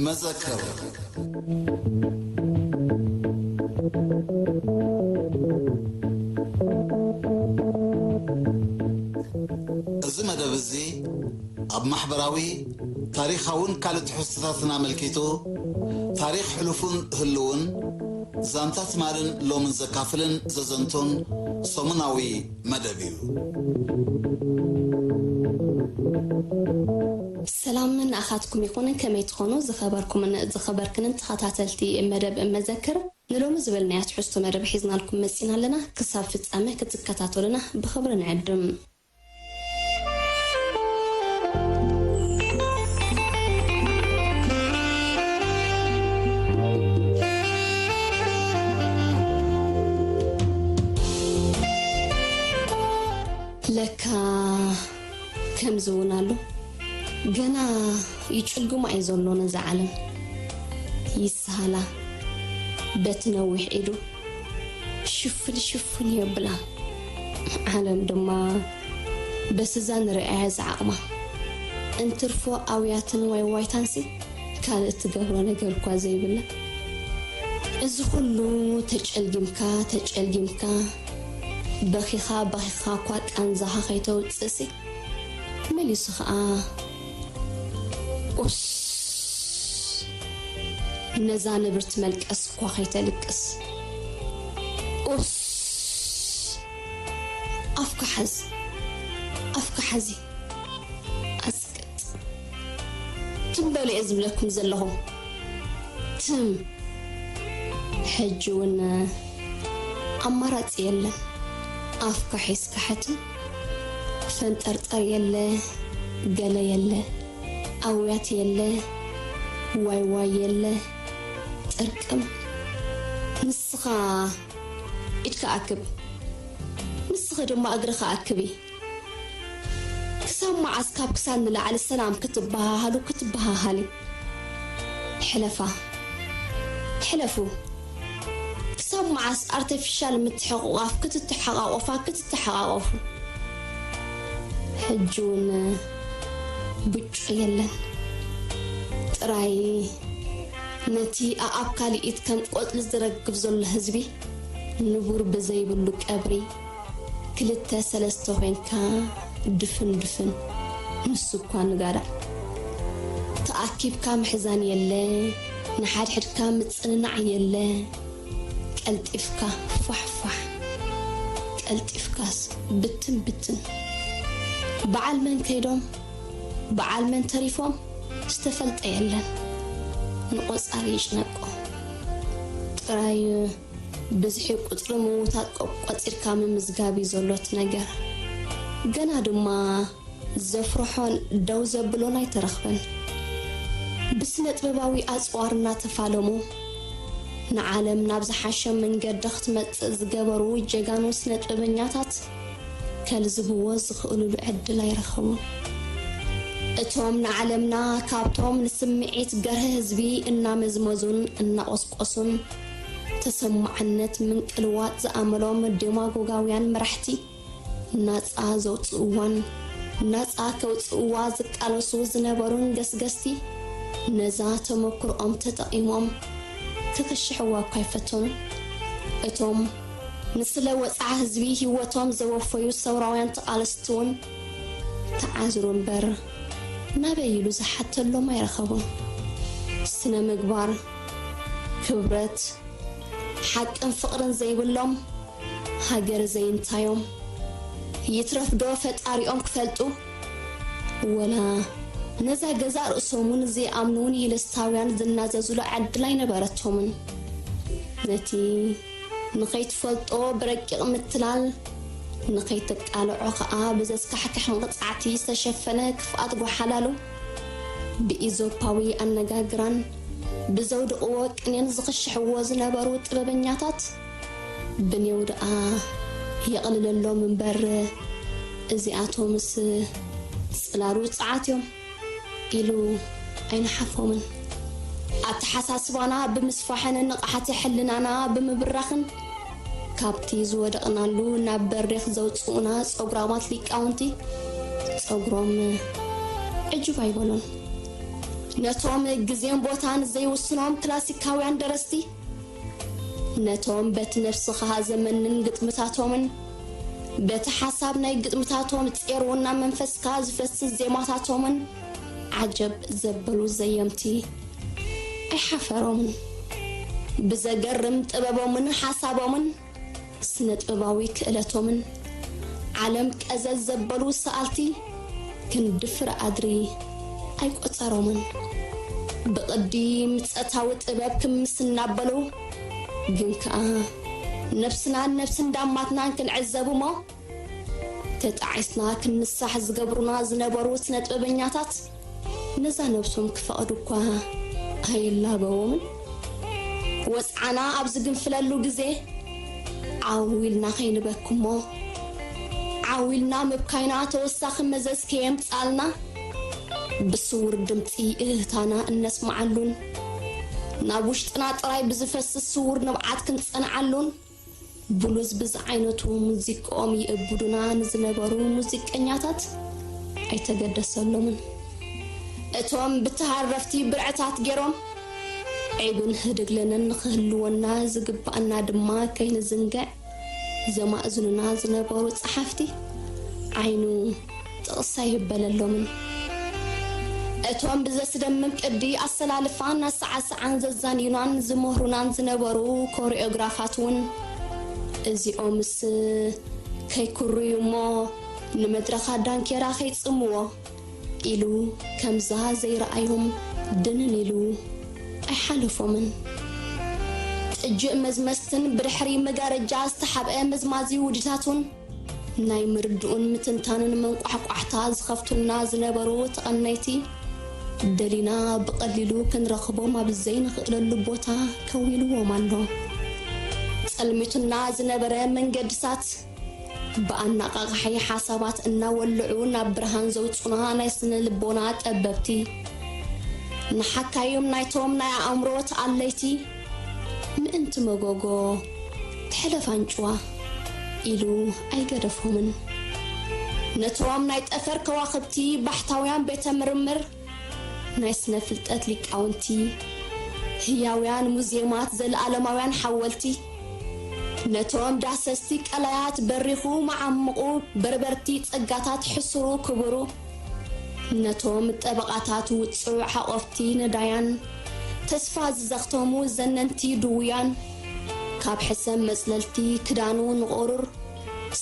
መዘክር። እዚ መደብ እዚ ኣብ ማሕበራዊ፣ ታሪኻውን ካልእ ትሕዝቶታትን ኣመልኪቱ፣ ታሪኽ ሕሉፉን ህልውን፣ ዛንታ ትማልን ሎምን ዘካፍልን ዘዘንቱን ሰሙናዊ መደብ እዩ። ሰላም ንኣኻትኩም ይኹን፣ ከመይ ትኾኑ ዝኸበርኩምን ዝኸበርክንን ተኸታተልቲ መደብ መዘክር? ንሎሚ ዝበልናዮ ትሕዝቶ መደብ ሒዝናልኩም መጺና ኣለና። ክሳብ ፍጻመ ክትከታተሉና ብኽብሪ ንዕድም። ለካ ከምዚ እውን ኣሎ። ገና ይጭልግማ እዩ ዘሎ ነዛ ዓለም። ይስሃላ በቲ ነዊሕ ኢዱ ሽፍን ሽፍን የብላ። ዓለም ድማ በስዛ ንርእያ ዝዓቕማ። እንትርፎ ኣውያትን ዋይ ዋይታንሲ ካልእ እትገብሮ ነገር እኳ ዘይብላ። እዚ ኩሉ ተጨልጊምካ፣ ተጨልጊምካ፣ በኺኻ፣ በኺኻ እኳ ቃንዛኻ ከይተውጽእሲ፣ መሊሱ ኸኣ ኡስ፣ ነዛ ንብርቲ መልቀስ እኳ ከይተልቅስ። ኡስ፣ ኣፍካ ሓዝ፣ ኣፍካ ሓዚ። ኣስቅጥ። ትም በሉ እየ ዝብለኩም ዘለኹ። ትም። ሕጂ እውን ኣማራጺ የለን። ኣፍካ ሒዝካ ሕትም። ፈንጠርጠር የለ፣ ገለ የለ፣ ኣውያት የለ፣ ዋይ ዋይ የለ፣ ጥርቅም። ንስኻ ኢድካ ኣክብ። ንስኺ ድማ እግርኻ ኣክቢ። ክሳብ መዓስ ካብ ክሳድ ንላዕሊ ሰላም ክትበሃሃሉ ክትበሃሃሊ? ሕለፋ፣ ሕለፉ። ክሳብ መዓስ ኣርተፊሻል ምትሕቑቓፍ ክትተሓቓቖፋ ክትተሓቓቐፉ? ሕጂ እውን ብጩ የለን። ጥራይ ነቲ ኣኣብ ካልኢት ከም ቆጽሊ ዝረግፍ ዘሎ ህዝቢ ንቡር ብዘይብሉ ቀብሪ ክልተ ሰለስተ ኮይንካ ድፍን ድፍን። ንሱ እኳ ንጋዳ ተኣኪብካ ምሕዛን የለ፣ ንሓድሕድካ ምጽንናዕ የለ። ቀልጢፍካ ፋሕ ፋሕ፣ ቀልጢፍካስ ብትን ብትን። በዓል መን ከይዶም፣ በዓል መን ተሪፎም ዝተፈልጠ የለን። ንቖጻሪ ይጭነቆ። ጥራይ ብዝሒ ቁጽሪ ምዉታት ቆ-፣ ቆጺርካ ምምዝጋብ እዩ ዘሎ እቲ ነገር። ገና ድማ ዘፍርሖን ደው ዘብሎን ኣይተረኽበን። ብስነ ጥበባዊ ኣጽዋር እናተፋለሙ ንዓለም ናብ ዝሓሸ መንገዲ ክትመጽእ ዝገበሩ ጀጋኑ ስነ ጥበበኛታት ከልዝብዎ ዝኽእሉሉ ዕድል ኣይረኸቡን። እቶም ንዓለምና ካብቶም ንስምዒት ገርህ ህዝቢ እናመዝመዙን እናቖስቆሱን ተሰማዕነት ምንቅልዋጥ ዝኣመሎም ዴማጎጋውያን መራሕቲ ናጻ ዘውጽእዋን ናጻ ከውጽእዋ ዝቃለሱ ዝነበሩን ገስገስቲ ነዛ ተመክሮኦም ተጠቒሞም ክኽሽሕዋ እኳ ኣይፈተኑን። እቶም ንስለ ወጽዓ ህዝቢ ህይወቶም ዘወፈዩ ሰውራውያን ተቓለስቲ እውን ተዓዝሩ እምበር ናበይ ኢሉ ዝሓተሎም ኣይረኸቡን። ስነ ምግባር፣ ክብረት፣ ሓቅን ፍቕርን ዘይብሎም፣ ሃገር ዘይንታዮም፣ ይትረፍ ዶ ፈጣሪኦም ክፈልጡ፣ ወላ ነዛ ገዛእ ርእሶም እውን ዘይኣምኑ ንሂለስታውያን ዝናዘዙላ ዕድል ኣይነበረቶምን። ነቲ ንኸይትፈልጦ ብረቂቕ ምትላል፣ ንኸይተቃልዖ ኸኣ ብዘስካሕክሕ መቕጻዕቲ ዝተሸፈነ ክፍኣት ጓሓላሉ፣ ብኢዞፓዊ ኣነጋግራን ብዘውድቕዎ ቅኔን ዝኽሽሕዎ ዝነበሩ ጥበበኛታት፣ ብኔው ደኣ የቕልለሎም እምበር፣ እዚኣቶምስ ጽላሉ ጸዓት እዮም ኢሉ ኣይነሓፎምን። ኣተሓሳስባና ብምስፋሕን ንቕሓተ ሕልናና ብምብራኽን ካብቲ ዝወደቕናሉ ናብ በሪኽ ዘውፅኡና ፀጉራማት ሊቃውንቲ ፀጉሮም ዕጅብ ኣይበሎን። ነቶም ግዜን ቦታን ዘይውስኖም ክላሲካውያን ደረስቲ፣ ነቶም በቲ ነብስኻ ዘመንን ግጥምታቶምን በቲ ሓሳብ ናይ ግጥምታቶም ጼርውና መንፈስካ ዝፈስስ ዜማታቶምን ዓጀብ ዘበሉ ዘየምቲ ኣይሓፈሮምን። ብዘገርም ጥበቦምን ሓሳቦምን ስነ ጥበባዊ ክእለቶምን ዓለም ቀዘዝ ዘበሉ ሰኣልቲ ክንዲ ፍረ ኣድሪ ኣይቆጸሮምን። ብቕዲ ምጸታዊ ጥበብ ክምስ እናበሉ ግን ከኣ ነብስናን ነብሲ እንዳማትናን ክንዕዘብ እሞ ተጣዒስና ክንሳሕ ዝገብሩና ዝነበሩ ስነ ጥበበኛታት ነዛ ነብሶም ክፈቕዱ እኳ ኣይላበዎምን። ወጽዓና ኣብ ዝግንፍለሉ ግዜ ዓው ኢልና ከይንበኪ እሞ ዓው ኢልና ምብካይና ተወሳኺ መዘዝ ከየምጻልና ብስውር ድምጺ እህታና እነስምዓሉን ናብ ውሽጥና ጥራይ ብዝፈስስ ስውር ንብዓት ክንጸንዓሉን ብሉዝ ብዝዓይነቱ ሙዚቅኦም ይእብዱና ንዝነበሩ ሙዚቀኛታት ኣይተገደሰሎምን። እቶም ብተሃረፍቲ ብርዕታት ገይሮም ዒብን ህድግለንን ንኽህልወና ዝግባኣና ድማ ከይንዝንግዕ ዘማእዝኑና ዝነበሩ ጸሓፍቲ ዓይኑ ጥቕስ ኣይበለሎምን። እቶም ብዘስደምም ቅዲ ኣሰላልፋን ኣሰዓስዓን ዘዛንዩናን ዝምህሩናን ዝነበሩ ኮሪኦግራፋት እውን እዚኦምስ ከይኩርዩ እሞ ንመድረኻ ዳንኬራ ከይጽምዎ ኢሉ ከምዛ ዘይረኣዮም ድንን ኢሉ ኣይሓለፎምን። ጥጅእ መዝመዝትን ብድሕሪ መጋረጃ ዝተሓብአ መዝማዚ ውዲታቱን ናይ ምርድኡን ምትንታንን መንቋሕቋሕታ ዝኸፍቱልና ዝነበሩ ተቐነይቲ ደሊና ብቐሊሉ ክንረኽቦም ኣብ ዘይንኽእለሉ ቦታ ከዊልዎም ኣሎ። ጸልሚቱና ዝነበረ መንገድሳት ብኣነቓቓሒ ሓሳባት እናወልዑ ናብ ብርሃን ዘውጹና ናይ ስነ ልቦና ጠበብቲ ንሓካዮም ናይቶም ናይ ኣእምሮ ተኣለይቲ ምእንቲ መጎጎ ትሕለፍ ኣንጭዋ ኢሉ ኣይገደፎምን። ነቶም ናይ ጠፈር ከዋኽብቲ ባሕታውያን ቤተ ምርምር ናይ ስነ ፍልጠት ሊቃውንቲ ህያውያን ሙዝየማት ዘለኣለማውያን ሓወልቲ ነቶም ዳሰስቲ ቀላያት በሪኹ መዓምቑ በርበርቲ ጸጋታት ሕሱሩ ክቡሩ ነቶም ጠበቓታት ውጹዕ ሓቆፍቲ ነዳያን ተስፋ ዝዘኽተሙ ዘነንቲ ድውያን ካብ ሕሰም መጽለልቲ ክዳኑ ንቑሩር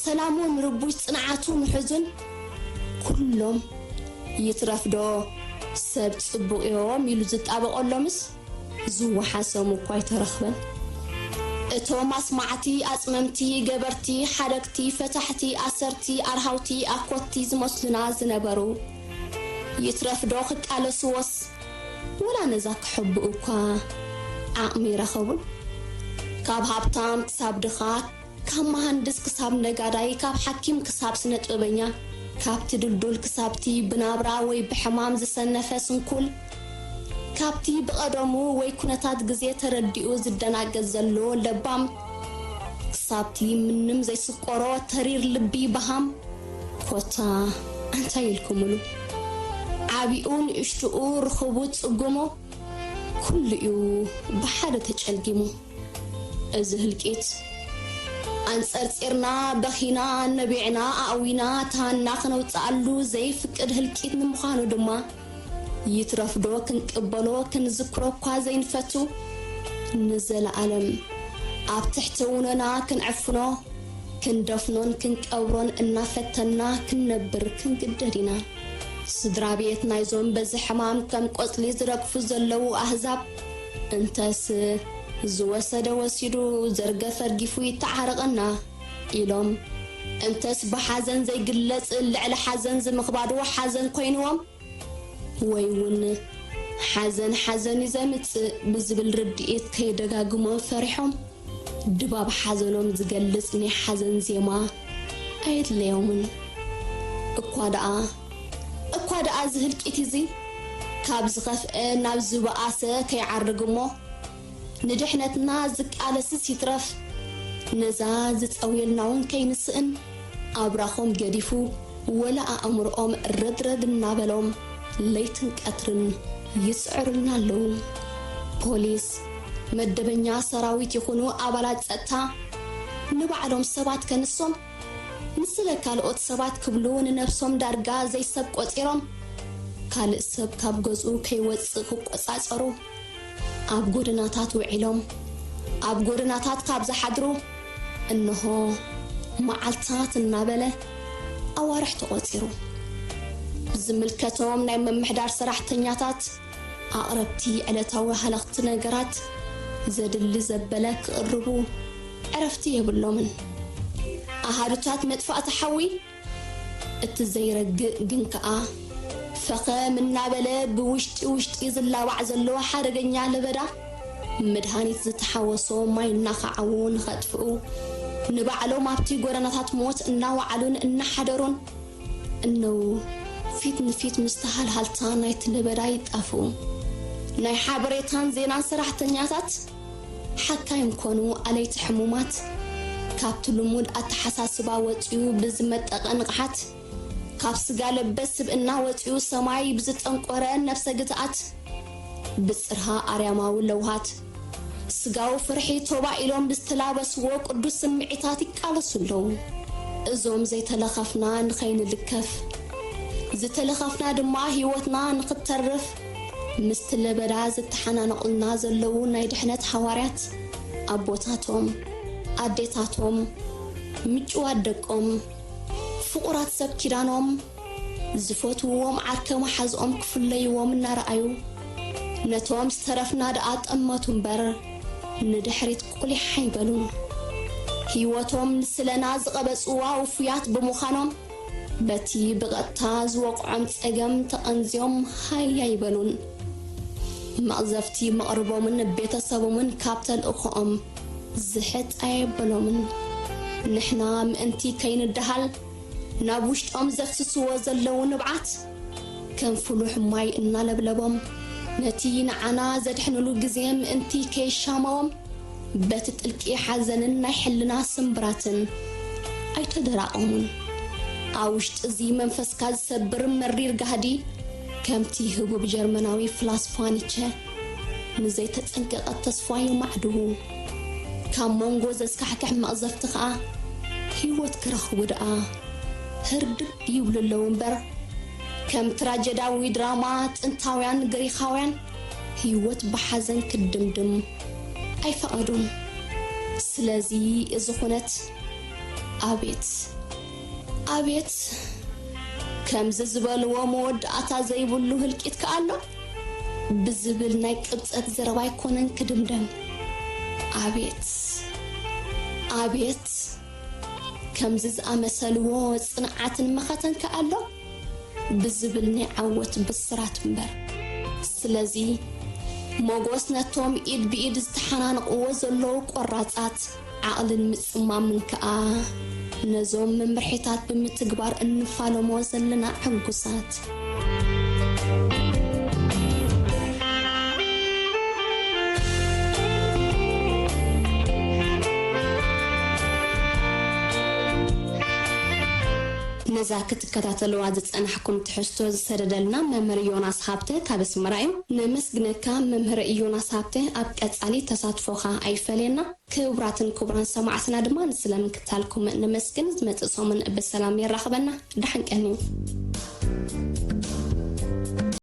ሰላሙ ንርቡሽ ጽንዓቱ ንሕዙን ኩሎም ይትረፍዶ ሰብ ጽቡቕ እዮም ኢሉ ዝጣበቐሎምስ ዝወሓሶም እኳ ኣይተረኽበን። እቶም ኣስማዕቲ ኣጽመምቲ ገበርቲ ሓደግቲ ፈታሕቲ ኣሰርቲ ኣርሃውቲ ኣኮትቲ ዝመስሉና ዝነበሩ ይትረፍዶ ክቃለስዎስ ወላ ነዛ ክሕብኡ እኳ ዓቕሚ ይረኸቡን። ካብ ሃብታም ክሳብ ድኻ ካብ መሃንድስ ክሳብ ነጋዳይ ካብ ሓኪም ክሳብ ስነ ጥበበኛ ካብቲ ድልዱል ክሳብቲ ብናብራ ወይ ብሕማም ዝሰነፈ ስንኩል ካብቲ ብቐደሙ ወይ ኩነታት ግዜ ተረዲኡ ዝደናገጽ ዘሎ ለባም ክሳብቲ ምንም ዘይስቆሮ ተሪር ልቢ በሃም ኮታ እንታይ ኢልኩምሉ ዓቢኡ ንእሽትኡ ርኽቡ ጽጉሙ ኩሉ እዩ ብሓደ ተጨልጊሙ። እዚ ህልቂት ኣንጸርጺርና በኺና ነቢዕና ኣእዊና ተሃና ክነውጽኣሉ ዘይፍቅድ ህልቂት ንምዃኑ ድማ ይትረፍዶ ክንቅበሎ ክንዝክሮ እኳ ዘይንፈቱ ንዘለኣለም ኣብ ትሕቲ ውኖና ክንዕፍኖ ክንደፍኖን ክንቀብሮን እናፈተና ክንነብር ክንግደድ ኢና። ስድራ ቤት ናይዞም በዚ ሕማም ከም ቆጽሊ ዝረግፉ ዘለዉ ኣህዛብ እንተስ ዝወሰደ ወሲዱ ዘርገፈ ኣርጊፉ ይተዓረቐና ኢሎም እንተስ ብሓዘን ዘይግለጽ ልዕሊ ሓዘን ዝምኽባዱ ሓዘን ኮይንዎም ወይ እውን ሓዘን ሓዘን እዩ ዘምጽእ ብዝብል ርድኢት ከይደጋግሞ ፈሪሖም ድባብ ሓዘኖም ዝገልጽ ናይ ሓዘን ዜማ ኣየድለዮምን። እኳ ደኣ እኳ ደኣ እዚ ህልቂት እዚ ካብ ዝኸፍአ ናብ ዝበኣሰ ከይዓርግ እሞ፣ ንድሕነትና ዝቃለስስ ይትረፍ፣ ነዛ ዝጸውየልና እውን ከይንስእን፣ ኣብራኾም ገዲፉ፣ ወላ ኣእምሮኦም ረድረድ እናበሎም፣ ለይትን ቀትርን ይስዕሩልና ኣለዉ። ፖሊስ፣ መደበኛ ሰራዊት ይኹኑ ኣባላት ጸጥታ፣ ንባዕሎም ሰባት ከንሶም፣ ንስለ ካልኦት ሰባት ክብሉ ንነብሶም ዳርጋ ዘይሰብ ቆጺሮም፣ ካልእ ሰብ ካብ ገዝኡ ከይወጽእ ክቆጻጸሩ፣ ኣብ ጎደናታት ውዒሎም፣ ኣብ ጎደናታት ካብ ዝሓድሩ፣ እንሆ መዓልታት እናበለ ኣዋርሕ ተቖጺሩ። ዝምልከቶም ናይ ምምሕዳር ሰራሕተኛታት፣ ኣቕረብቲ ዕለታዊ ሃለኽቲ ነገራት፣ ዘድሊ ዘበለ ክቕርቡ ዕረፍቲ የብሎምን። ኣሃዱታት መጥፋእቲ ሓዊ፣ እቲ ዘይረግእ ግን ከኣ ፈኸም እናበለ ብውሽጢ ውሽጢ ዝላባዕ ዘሎ ሓደገኛ ለበዳ፣ መድሃኒት ዝተሓወሶ ማይ እናኸዓዉ ንኸጥፍኡ፣ ንባዕሎም ኣብቲ ጎደናታት ሞት እናወዓሉን እናሓደሩን፣ እነዉ ፊት ንፊት ምስ ተሃልሃልታ ናይቲ ለበዳ ይጣፍኡ። ናይ ሓበሬታን ዜናን ሰራሕተኛታት፣ ሓካይም ኮኑ ኣለይቲ ሕሙማት፣ ካብቲ ልሙድ ኣተሓሳስባ ወጺኡ ብዝመጠቐ ንቕሓት፣ ካብ ስጋ ለበስ ስብእና ወጺኡ ሰማይ ብዝጠንቆረ ነፍሰ ግትኣት፣ ብጽርሃ ኣርያማዊ ለውሃት፣ ስጋዊ ፍርሒ ቶባ ኢሎም ብዝተላበስዎ ቅዱስ ስምዒታት ይቃለሱ ኣለዉ። እዞም ዘይተለኸፍና ንኸይንልከፍ፣ ዝተለኸፍና ድማ ህይወትና ንኽተርፍ፣ ምስቲ ለበዳ ዝተሓናነቑልና ዘለዉ ናይ ድሕነት ሃዋርያት፣ ኣቦታቶም፣ ኣዴታቶም፣ ምጭዋት ደቆም፣ ፍቑራት ሰብ ኪዳኖም፣ ዝፈትውዎም ዓርከ መሓዝኦም ክፍለይዎም እናረኣዩ፣ ነቶም ዝተረፍና ደኣ ጠመቱ እምበር፣ ንድሕሪት ቁሊሕ ኣይበሉን። ህይወቶም ንስለና ዝቐበጽዋ ውፉያት ብምዃኖም፣ በቲ ብቐጥታ ዝወቕዖም ጸገም ተቐንዝዮም ሃይ ኣይበሉን። መቕዘፍቲ መቕርቦምን ቤተሰቦምን ካብ ተልእኾኦም ዝሕጥ ኣየበሎምን። ንሕና ምእንቲ ከይንደሃል፣ ናብ ውሽጦም ዘፍስስዎ ዘለዉ ንብዓት፣ ከም ፍሉሕ ማይ እናለብለቦም፣ ነቲ ንዓና ዘድሕንሉ ግዜ ምእንቲ ከይሻመዎም፣ በቲ ጥልቂ ሓዘንን ናይ ሕልና ስምብራትን ኣይተደራቐሙን። ኣብ ውሽጢ እዚ መንፈስካ ዝሰብር መሪር ጋህዲ፣ ከምቲ ህቡብ ጀርመናዊ ፍላስፋ ኒቸ፣ ንዘይተጸንቀቐት ተስፋ የማዕድዉ። ካብ መንጎ ዘስካሕክሕ መቕዘፍቲ ከኣ ህይወት ክረኽቡ ደኣ ህርድግ ይብሉ ኣለዉ እምበር፣ ከም ትራጀዳዊ ድራማ ጥንታውያን ግሪኻውያን ህይወት ብሓዘን ክድምድም ኣይፈቐዱን። ስለዚ እዚ ኩነት ኣቤት፣ ኣቤት፣ ከምዚ ዝበልዎ መወዳእታ ዘይብሉ ህልቂት ከኣ ኣሎ ብዝብል ናይ ቅብጸት ዘረባ ኣይኮነን ክድምደም። ኣቤት፣ ኣቤት፣ ከምዚ ዝኣመሰልዎ ጽንዓትን መኸተን ከኣ ኣሎ ብዝብል ናይ ዓወት ብስራት እምበር። ስለዚ፣ ሞጎስ ነቶም ኢድ ብኢድ ዝተሓናነቕዎ ዘለዉ ቆራጻት ዓቕልን ምጽማምን ከኣ ነዞም መምርሒታት ብምትግባር እንፋለሞ ዘለና ዕጉሳት። ነዛ ክትከታተልዋ ዝጸናሕኩም ትሕዝቶ ዝሰደደልና መምህር ዮናስ ሃብተ ካብ ኣስመራ እዩ። ነመስግነካ መምህር ዮናስ ሃብተ፣ ኣብ ቀጻሊ ተሳትፎኻ ኣይፈለየና። ክቡራትን ክቡራን ሰማዕትና ድማ ንስለ ምክታልኩም ነመስግን። ዝመጽእ ሰሙን ብሰላም የራኽበና። ደሓን ቀንዩ።